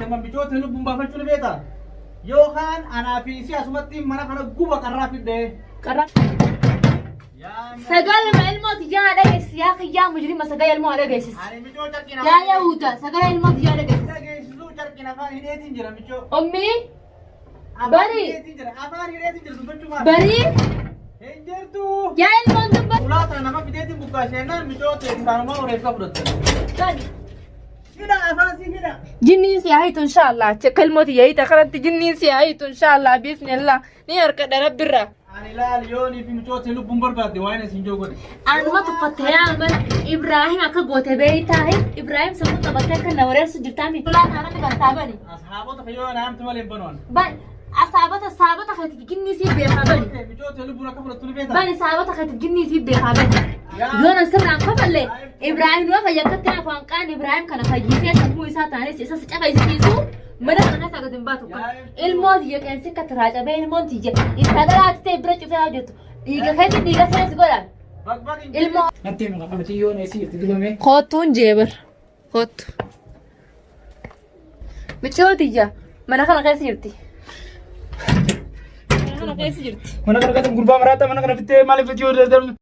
jirte micoota lubbuun baafachuu ni beektaa? Yookaan anaa fi isii asumatti mana kana guba qarraa fidde. Qarra. Sagaluma ilmoo tiyyaa dhageessis yaa kiyyaa mujrima sagala ilmoo dhageessis. Ani micoo carqina. Yaa Yahuda sagala ilmoo tiyyaa dhageessis. Dhageessisuu carqina afaan hidheetiin jira micoo. Ummii Afaan Bari. hidheetiin jira. Afaan hidheetiin jira dubbachuu maal? Barii Hin jirtu. yaa ilmoon dubbatu. Ulaa tana nama fideetiin bukkaasheenaan micoo ta'e kaanumaa oreessaa fudhattan. Bani. Hidha afaan si hidha. Jinniin si haa hiitu inshaallah. Akka ilmoo tiyya hiita kanatti jinniin si haa hiitu inshaallah bismillah. Ni harkadha rabbirraa. Ani ilaali yoonii fi micoo ta'e lubbuun barbaadde waa'een isin joo godhe. Anuma tuffatte yaa Umar Ibrahim akka goote beeytaa Ibrahim sammuu qabattee akka na wareersu jirtaami. Ulaa taanaan bantaa bani. Ashaabota fayyoo naamti malee hin banuun. Ban asaabota saabota keetiif jinnii sii beekaa bani. Micoo ta'e lubbuun akka fudhattu ni beektaa? Bani saabota keetiif jinnii sii beekaa bani. Yoon asirraan kafalle Ibrahim numa fayyakkatti afaan qaan Ibrahim kana fayyisee sammuu isaa taanis isa si cafaysiisu mana kana keessaa gadi hin baatu. Ilmoo tiyya qeensi akka tiraacabee ilmoon tiyya intala laati ta'e bira cufee hojjetu. Dhiiga keetti dhiiga seensi godhan. Ilmoo. Natti himi qaamti yoon eessi jirti dubame. Kottuun jeebir. Kottu. Miciyoo tiyya mana kana keessa jirti. Mana kana keessa jirti. Mana kana keessa gurbaa maraata mana kana fittee maaliif itti yoo darbu.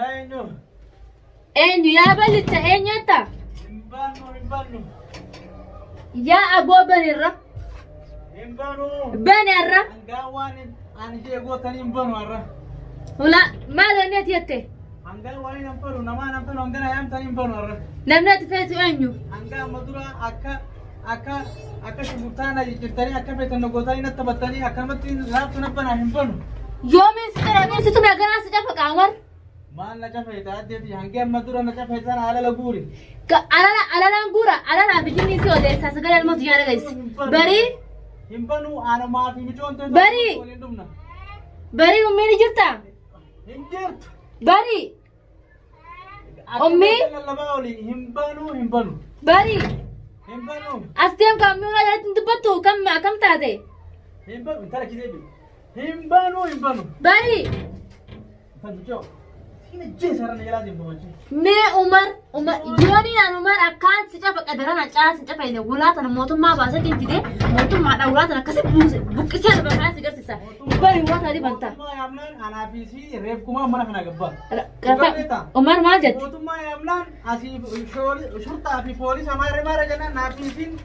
Eenyu? Eenyu yaa ballicha eenyetta? Hin baanu hin baanu. Yaa aboo banirra. Hin baanu. Banirra. Hangaa waan ani ishee gootanii hin baanu har'a. Ula maal wanni ati jette? Hangaa waan hin fedhu namaa hin fedhu hangana yaamtanii hin baanu har'a. Namni ati feetu eenyu? Hangaa amma dura akka akka akka shugurtaa na jijjiirtanii akka feetan na gootanii na taphattanii akkanumatti laaftu na banaa hin banu. Yoomiin si jedhamee situ naganaa si cafa qaamar. Maal na cafeeta addeeti hangi amma dura na cafeeta sana alala guuri. Alala alalaan guura alalaa fi jinni si odeessaa sagalee ilmoo tiyyaa dhageessi. Barii Hin banu anumaa fi micoon ta'e Bari. waliin dhumna. Barii ummiin ni jirtaa? Hin jirtu. Barii Akka Ummii. feetan lallabaa olii hin banu hin banu. Barii Hin banu. as deem kan mi'uura jalatti hin dubbattu kam akkam taate? Hin banu intala kisee bi. Hin banu hin banu. Barii Michoo. Siin ajjeesa irra na jalaa deemtu wajjin. Mee Umar Umar yooniin an Umar akkaan si cafa qadaraan an caalaa si cafa inni wulaa tana mootummaa baasetiin fidee mootummaadhaan wulaa tana akkasi buuse buqqisee lafa kaayee si garsiisa. Bari wulaa tana dibanta. Mootummaa yaamnaan anaa fi sii reefkumaa mana kana gabbaa. Umar maal jette? Mootummaa yaamnaan asii shurxaa fi poolisa maarree maarree jennaan naa fi isiin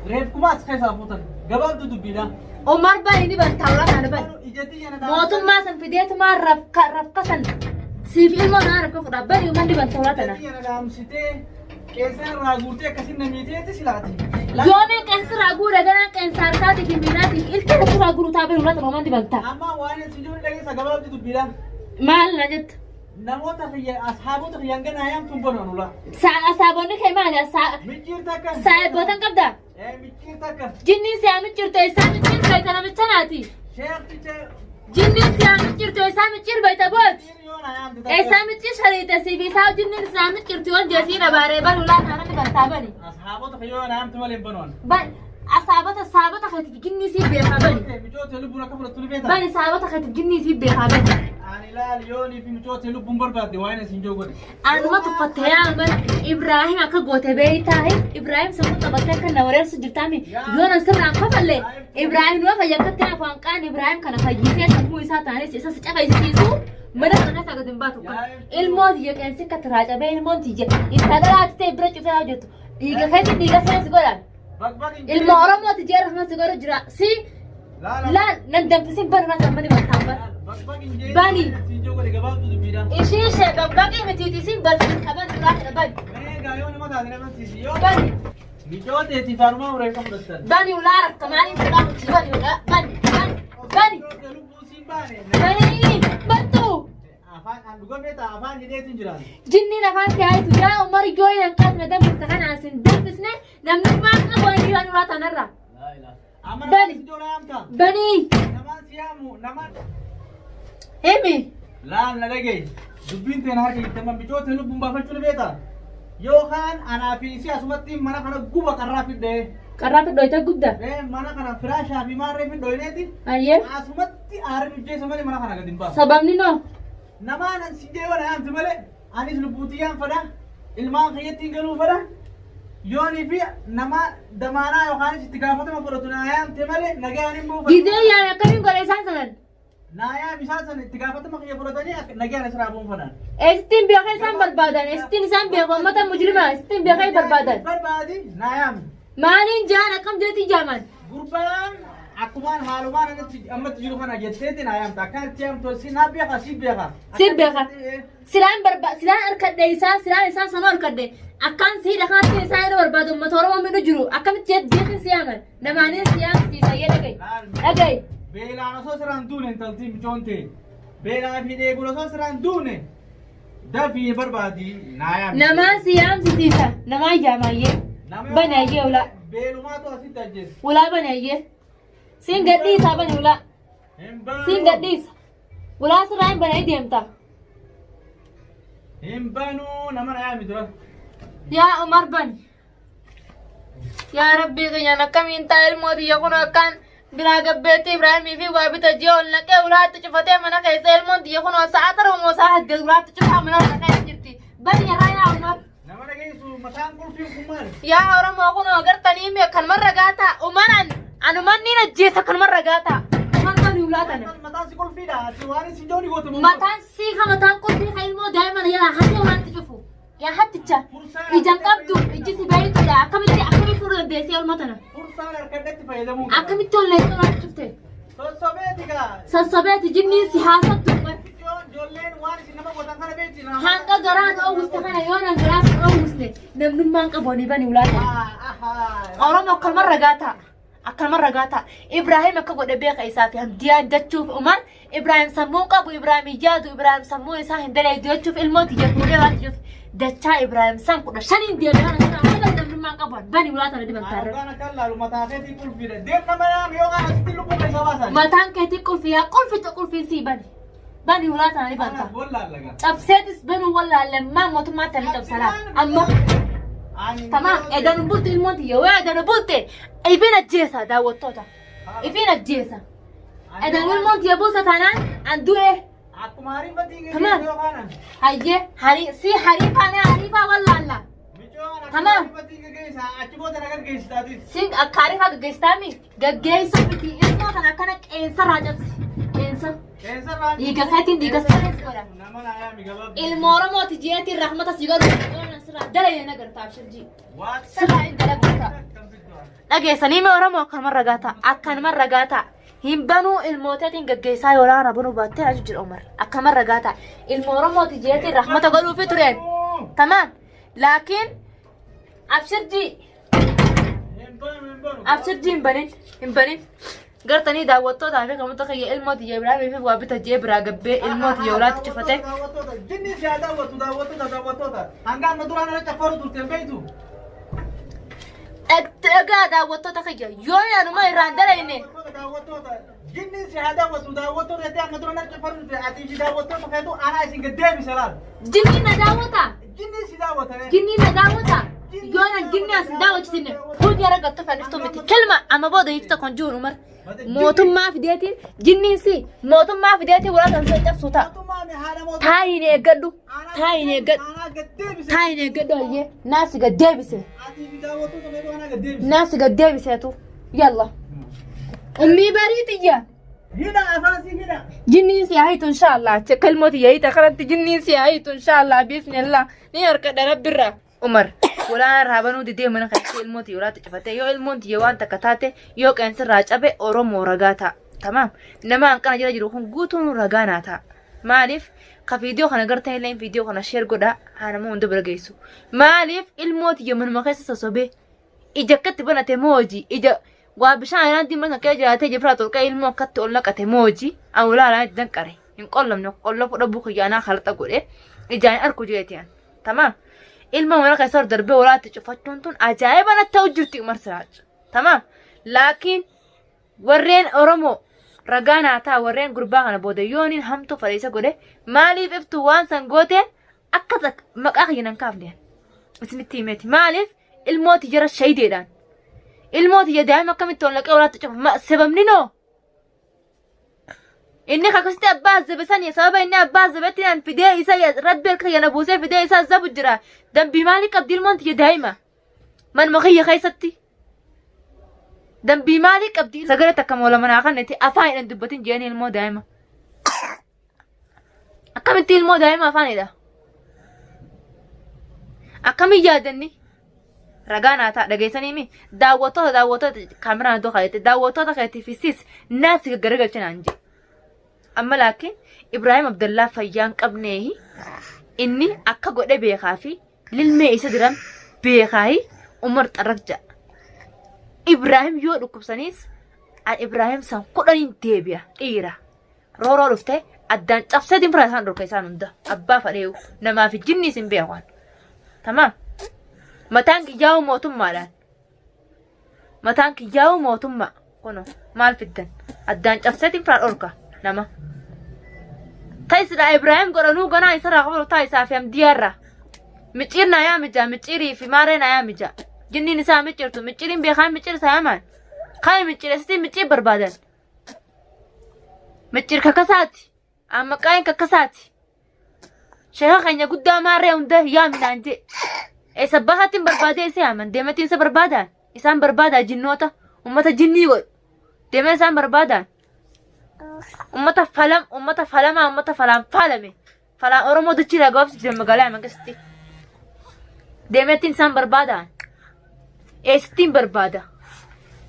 reefkumaa as keessaa fuutan. Gabaabdu dubbiidha. Umar bari ni banta wulaa tana bari. Ijatti yana Mootummaa san fideetumaa rafka rafka san siif ilmoo naa rafka fudha bari Umar ni banta wulaa tana. Ijatti yana dhaamsitee qeensa irraa guurtee akkasiin na miiteetti silaati. Yoomii qeensa irraa guure ganaa qeensa harkaatii fi miilaatii ilkee irraa guuru taa bari wulaa tana Umar ni banta. Amma waan isin jiru dhageessa gabaabdu dubbiidha. Maal na jetta? Namoota kiyya ashaabota kiyya hanga naa yaamtu hin banu anula. Asaabonni kee maali? Micciir takka. Saahibbootan qabdaa? Ee micciir takka. Jinniin si haa micciirtu eessaa micciir bayta namicha naati? Sheekticha Jinniin si haa micciirtu eessaa micciir bayta booti? micciir yoo naa yaamte takka. Eessaa micciir shariite siif isaa jinniin si haa micciirtu yoon jeesii dhabaaree banu laa taanaan ni bantaa bani. Ashaabota kiyya yoo naa yaamte malee hin banu anu. Ban asaabota saabota keetiif jinnii sii beekaa bani. Micoota lubbuun akka fudhattu ni beektaa? Bani saabota keetiif jinnii sii beekaa bani. Ani ilaali yoonii fi micoota lubbuun barbaadde waa'een isin joo godhe. Anuma tuffatte yaa Umar Ibrahim akka goote beeytaa Ibrahim sammuu qabattee akka na wareersu jirtaami yoon asirraan kafalle Ibrahim numa fayyakkatti afaan qaan Ibrahim kana fayyisee sammuu isaa taanis isa si cafaysiisu mana kana keessaa gadi hin baatu ilmoo tiyya qeensi akka tiraacabee ilmoon tiyya intala laati ta'e bira cufee hojjetu dhiiga keetti dhiiga seensi godhan Ilma Oromooti jee rahman si godhu jira. Si laal nan danfisin banu na tammani bantaan ban. Bani. Ishii ishee babbaqii mitiiti isin balfin qaban duraa jedha bani. Bani. Bani ulaa rakka maaliin fudhaa miti bani ulaa bani bani bani bani bantu. Jinniin afaan si haayitu yaa Umar yoo hin hanqatne danfiste kana asin danfisne Namni maal qabu ani waan uraa tanarra. Bani. Bani. Himi. Laal na dhagaye. Dubbiin teena harka jirti amma micoota lubbuun baafachuu ni beektaa? Yookaan anaa fi isii asumatti mana kana guba qarraa fidhee. Qarraa fidhooyta gubda. Ee mana kana firaashaa fi maarree fidhooyneeti. Ayyee. Asumatti aarri hojjeessa malee mana kana gadi hin baasu. Sababni noo. Namaan an si jee wala yaamti malee anis lubbuutiyyaan fadha ilmaan kiyyattiin galuu fadha. Yoonii fi nama damaanaa yookaanis itti gaafatama fudhatu naa yaamte malee nagayaan hin buufatu. Gizee yaame akkamiin godhe isaan sanan? Naa yaam isaan san itti gaafatama kiyya fudhatanii akka nagayaan asirraa buufanan. Eessittiin beekee isaan barbaadan? Eessittiin isaan beeku uummata mujrimaa? Eessittiin beekee barbaadan? Barbaadi naa yaami. Maaliin jaan akkam jeetii jaaman? Gurbaan akkumaan haalumaan ammatti jiru kana jetteeti naa yaamta. Akkan itti yaamtu si naa beeka si beeka. Si beeka. Silaan barba silaan harkadhe isaan silaan isaan sanuu harkadhe akkaan si hidha kanatti isaan hidha barbaadu uummata Oromoo miidhu jiru akkamitti jeetiin si yaaman namaaniin si yaamsiisa yee dhaga'i dhaga'i. Beelaan osoo siraan duune intaltii micoon ta'e. Beelaa fi dheebuun osoo siraan duune dafii barbaadi naa yaami. Namaan si yaamsisiisa namaan yaamaayyee bani ayyee ulaa Beelumaatu asitti ajjeese. ulaa bani ayyee siin gadhiisaa bani ulaa Hin baanu. siin gadhiisa ulaa sirraa hin bananii deemta. Hin baanu nama na yaami dura. Yaa Umar bani. Yaa Rabbii kiyyaan akkamiin ta'a ilmoo tiyya kun akkaan biraa gabbeetti Ibraahimii fi waa bita ji'a ol naqee ulaatti cufatee mana keessa ilmoon tiyya kun sa'a torba moo sa'a saddeet ulaatti cufaa mana ol naqee jirti. Bani irraa yaa Umar. Nama dhageessu mataan qulfiin kun maali? Yaa Oromoo kun agartanii mee kan marra gaataa Umaraan anuman niin ajjeesa kan marra gaataa. Umar bani ulaa tana. Mataan si qulfiidha. Ati waan isin jooni goote moo? Mataan sii mataan qulfii kan ilmoo daa'ima jalaa hatee ulaatti cufu. Yaa hatticha. Ijaan qabdu ijji si baay'ituudha akkamitti akkamitti fuudhuu dandeessee olma tana. Fursaan harkadhatti fayyadamuu qaba. Akkamitti ol leessee ulaatti cufte? Sossobeeti gaa. Sassabeeti jinniin si haasattu Umar. Ijoolleen waan isin nama gootan kana beekti. Hanqa garaan oowwiste kana yoo nan garaa sun oowwiste namnummaan qabu ani bani ulaa tana. Oromoo akkanuma ragaa ta'a. Akkanuma ragaa ta'a. Ibraahim akka godhe beeka isaa fi Hamdiyaan jechuuf Umar Ibraahim sammuu qabu Ibraahim hin yaadu Ibraahim sammuu isaa hin daleedu jechuuf ilmoo tiyya fuudhee waan jechuuf dachaa Ibraahim san 15n deebi'an asirraa haga namnummaan qabu bani ulaa tana dibantaarra. Dhugaan akka laalu mataa keetii qulfiidha. Deem nama yaami yookaan asitti lubbuu keessa baasan. Mataan keetii qulfi yaa qulficha qulfiin sii bani. Bani ulaa tana dibanta. Wallaalaga. Cabseetis banuu wallaalle maa mootummaa tani cabsalaa. Amma Tamam, edan bulte ilmoon tiyya waa edan bulte ifin ajjeesa daawwattoota. Ifin ajjeesa. Edan ilmoon tiyya buusa taanaan an du'e. Akkuma hariifatii Tamam. yookaan Hayyee harii si hariifaa na hariifaa wallaalla. micoon akkuma Tamam. hariifatii gaggeessa achi booda na gaggeessitaatis. Sin akka hariifaa gaggeessitaami gaggeessu miti ilmoo kana akkana qeensarraa cabsi. Qeensa. Qeensarraa. Dhiiga keetiin dhiiga sirrees godha. Nama na yaami gabaabduu. Ilmoo Oromooti ji'eetiin rahmata si godhu. Sirraa dalayee na gartaa abshirjii. Sirraa hin dalagata. Dhageessanii mee Oromoo akkanuma ragaa ta'a. Akkanuma ragaa ta'a. Hin banuu ilmooteetiin gaggeessaa yoo laana banuu baattee aju jira Umar. Akkanuma ragaa ta'a. Ilmoo Oromooti ji'eetiin rahmata godhuufi tureen. Tamaam. Laakiin abshirjii Hin banu hin banu. abshirjii hin banin hin banin. Gartanii daawwattootaa fi kamoota kiyya ilmoo tiyya Ibraahimii fi waa bita jee biraa gabbee ilmoo tiyya olaatti cufate. Daawwattoota jinni si haa daawwattu daawwattoota daawwattoota hanga amma duraan irra caffaru turte hin beektu. Dhagaa daawwattoota kiyya yoo yaanuma irraan dalayne. Daawwattoota daawwattoota jinni si haa daawwattu daawwattoota jettee amma duraan irra caffaru turte ati fi daawwattoota keetu anaa isin gad deebise laal. Jinni na daawwata. Jinni si daawwata. Jinni na daawwata. Yoo nan jinni as hin daawwachisine kun yara gattu fanniftuu miti. Kilma amma booda hiikta kun jiru Umar. Mootummaa fideetiin jinniin si mootummaa fideetiin walaata sun cabsu ta'a. Mootummaa mi haadha mootummaa. Taayiin eeggadhu. Taayiin eeggadhu. Anaa gad deebise. Taayiin eeggadhu ayyee naasi gad deebise. Ati fi daawwattoota keetu anaa gad deebise. Naasi gad deebiseetu. Yalla. Ummii barii xiyya. Hidha afaan si hidha. Jinniin si haayitu inshaallah. Kalmoo tiyya hiita kanatti jinniin si haayitu inshaallah bismillah. Ni harkadha rabbirra. Umar walaan raabanuu didee mana keessatti ilmoo tiyya walaatti cufatee yoo ilmoon tiyya waan takka taate yoo qeensirraa cabe Oromoo ragaa ta'a. Tamaam. Nama hanqana jala jiru kun guutuun ragaa naa ta'a. Maaliif ka viidiyoo kana gartan illee viidiyoo kana share godhaa haa nama hunda bira geessu. Maaliif ilmoo tiyya manuma keessa sosobee ija akkatti banate mooji ija waa bishaan ayiraan diimaa kan kee jiraatee jibraa tolqee ilmoo akkatti ol naqate mooji an ulaalaa itti danqare hin qollamne qollafu dhabuu kiyya anaa kalaxa godhe ijaan hin arku jeeti an. Tamaam. Ilma mana keessa ol darbee walaatti cufachuun tun ajaa'iba natti ta'u jirti Umar Siraaj. Tamaam. Laakiin warreen Oromoo ragaa naa ta'a warreen gurbaa kana booda yooniin hamtuu fadhiisa godhe maaliif iftu waan san gooteen akka takka maqaa kiyya nan kaafne isinitti himeeti. Maaliif ilmooti jara shayideedhaan ilmooti jara daa'ima akkamitti ol naqee walaatti cufa sababni noo Inni akkasitti abbaa azzabe sani sababa inni abbaa azzabetti nan fidee isa rabbi harka yana buusee fidee isa azzabu jira. Dambii maalii qabdi ilmoon tiyya daa'ima? Manuma kiyya keessatti. Dambii maalii qabdi? Sagalee takka moola manaa kanatti afaan hidhan dubbatin jeeni ilmoo daa'ima. Akkamitti ilmoo daa'ima afaan hidha? Akkamiin yaadanni? Ragaa naa ta'a dhageessaniimi daawwattoota daawwattoota kaameraan iddoo kaayette daawwattoota keetiif sis naas gaggaragalcha naan jedhe. Amma laakiin Ibraahim Abdallaa fayyaa hin qabneehi inni akka godhe beekaa fi lilmee isa diran beekaahi Umar xarraq ja'a. Ibraahim yoo dhukkubsaniis an Ibraahim san kudhaniin deebi'a dhiira. Rooroo dhuftee addaan cabseetiin fira isaan dhorka isaan hunda abbaa fadheewu namaa fi jinni isin beekan. Tamaam. Mataan kiyyaa'u mootummaadhaan. Mataan kiyyaa'u mootummaa. Kuno maal fiddan? Addaan cabseetiin firaa dhorka nama. Ta'isidha Ibraahim godhanuu ganaa isarraa qabalu taa isaa fi Hamdiyaarraa. Micciir naa yaa mijaa micciirii fi maaree naa yaa mijaa. Jinniin isaa micciirtu micciiriin beekaan micciir isaa yamaan. Kaan micciireessitiin micciir barbaadan. Micciir kakasaati. Amma qaa'in kakkasaati. Sheeka keenya guddaa maarree hunda yaami naan jee. Eessa bahaatti hin barbaadee isa yaaman deemetiin isa barbaadaan isaan barbaadaa jinnoota ummata jinnii godhu deemee isaan barbaadaan ummata falam ummata falamaa ummata falaan faalame falaan Oromoo dachii irraa gabaabsu jiran magaalaa yaman keessatti deemeettiin isaan barbaadaan eessittiin barbaada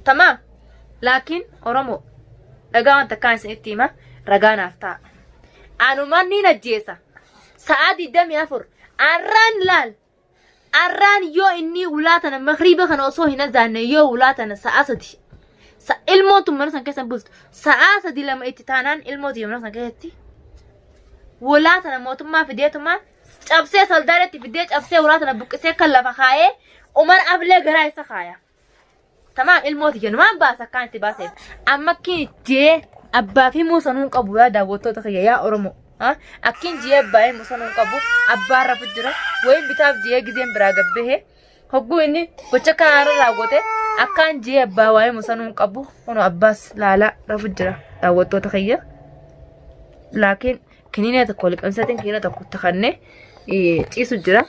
tamaam laakiin Oromoo dhagaa wanta akkaan isinitti hima ragaa naaf ta'a. Anumaan niin ajjeesa. Sa'aa 24 arraan laal. Arraan yoo inni ulaa tana makriiba kana osoo hin azaanne yoo ulaa tana sa'aa sadi. Ilmoon tun mana san keessa hin bultu. Sa'aa sadi lama itti taanaan ilmoo tiyya mana san keessatti. Ulaa tana mootummaa fideetumaan cabsee saldaareetti fidee cabsee ulaa tana buqqisee kan lafa kaayee Umar Ablee garaa isa kaaya. Tamaam ilmoo tiyya numaan baasa akkaan itti baaseef. Amma akkiin jee abbaa fi muusanuu hin qabu yaa daawwattoota kiyya yaa Oromoo. Akkiin jee abbaa fi muusanuu hin qabu abbaan rafu jira wayiin bitaaf jee gizeen biraa gabbehe hogguu inni gocha kana irra raawwate akkaan jee abbaa waa'ee muusanuu hin qabu kun abbaas laalaa rafu jira daawwattoota kiyya. Laakiin kiniina tokko liqimsatiin kiniina tokko takannee ciisu jira.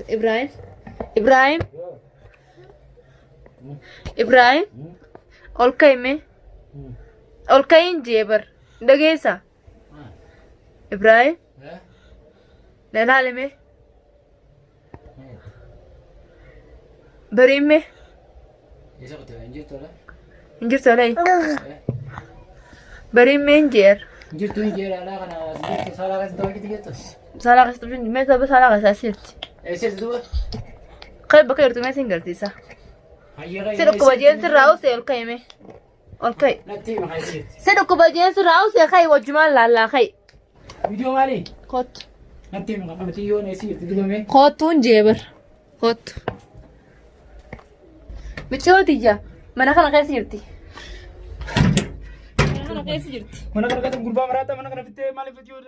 Ibrahim. Ibrahim. Ibrahim. Ol ka'i mee. Ol ka'iin jee bar. Dhageessa. Ibrahim. Na ilaali mee. Bariin mee. Hin jirtu alai. Bariin mee hin jeer. Jirtu hin jeera alaa kana jirtu saalaa keessa ta'uu jirtu. Saalaa keessa dhufin mee saba saalaa keessa asirti. Eessatti duuba? Kan bakka jirtu mee sin garsiisa. Si dhukkuba jeen sirraa usee ol ka'i mee. Ol ka'i. Natti hima kan jirti. Si dhukkuba jeen sirraa usee ka'i wajjumaan laallaa ka'i. Viidiyoo maali? Kottu. Natti hima kan qabati yoo neessi jirti duuba mee. Kottuun jee bar. Kottu. Miciyoo tiyya mana kana keessa jirti. Mana kana keessa jirti. Mana kana keessa gurbaa maraataa mana kana fittee maaliif yoo